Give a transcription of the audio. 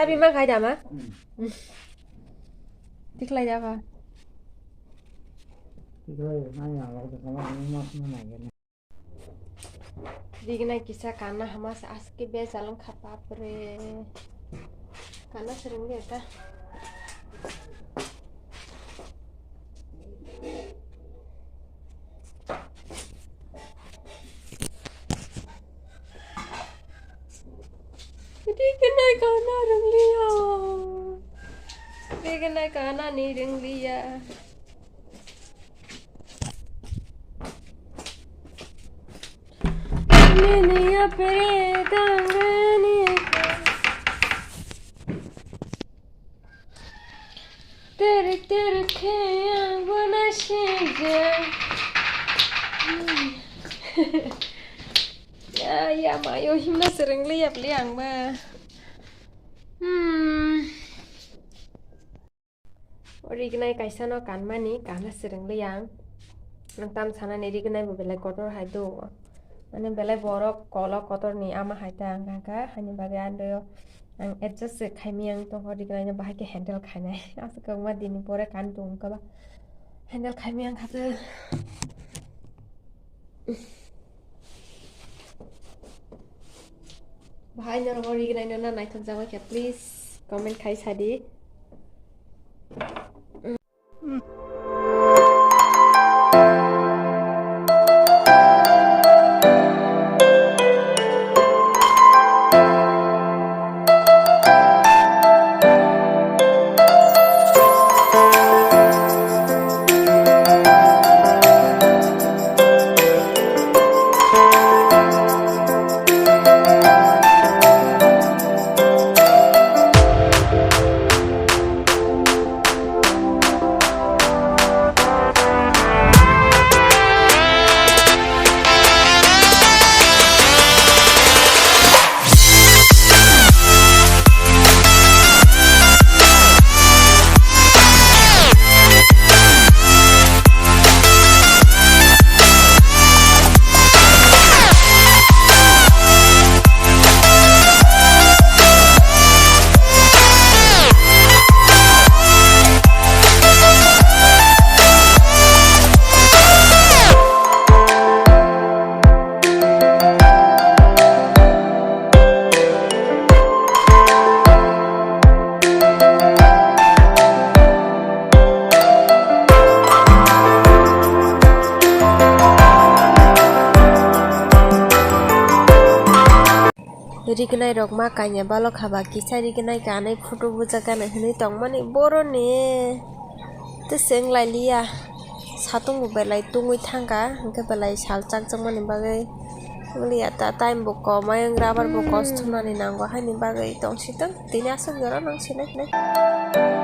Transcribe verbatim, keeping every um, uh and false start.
Abi ma khai dama. Hmm. Tiklai daba. Tiklai, nai, nai, nai, nai, nai, nai, nai. Rignai kisa kana hama se aske bejal wngkha bapre. Kana se rwngya ta. Rignai kana rwngliya. Rignai kana ni rwngliya. Nini yapere gangani. Tere tere khe ang bona sejak. Ya, ya, mayo himna sereng le yap le ang ba. Hmm. O rignai kaisa no kanmani, kana sereng le yang. Ang tam sanani rignai bo belai kotor hai do. Mane belai borok kolo kotor ni ama hai ta ang kha, hani bagwi ang do. Ang adjust se khaimiyang tongkha, rignai no bahai khe handle khainai. Aswk kwbangma dini pore kan tong kha ba. Handle khaimiyang kha tw. Bahai norok o rignai no na naithok jagoi khe, please comment khai sadi. Rignai rok ma kanya balok haba kisa rignai kanai photo bujak gana hinwi tongmani boroni. Tei chwng lai liya, satung bo belai tungwi thangkha, hwnkhe belai sal chakjakmani bagwi wng liya ta, time bo komai wng, rubber bo kosto nani nango, haini bagwi tongsi tong tini aswk jora nang sinai hinai.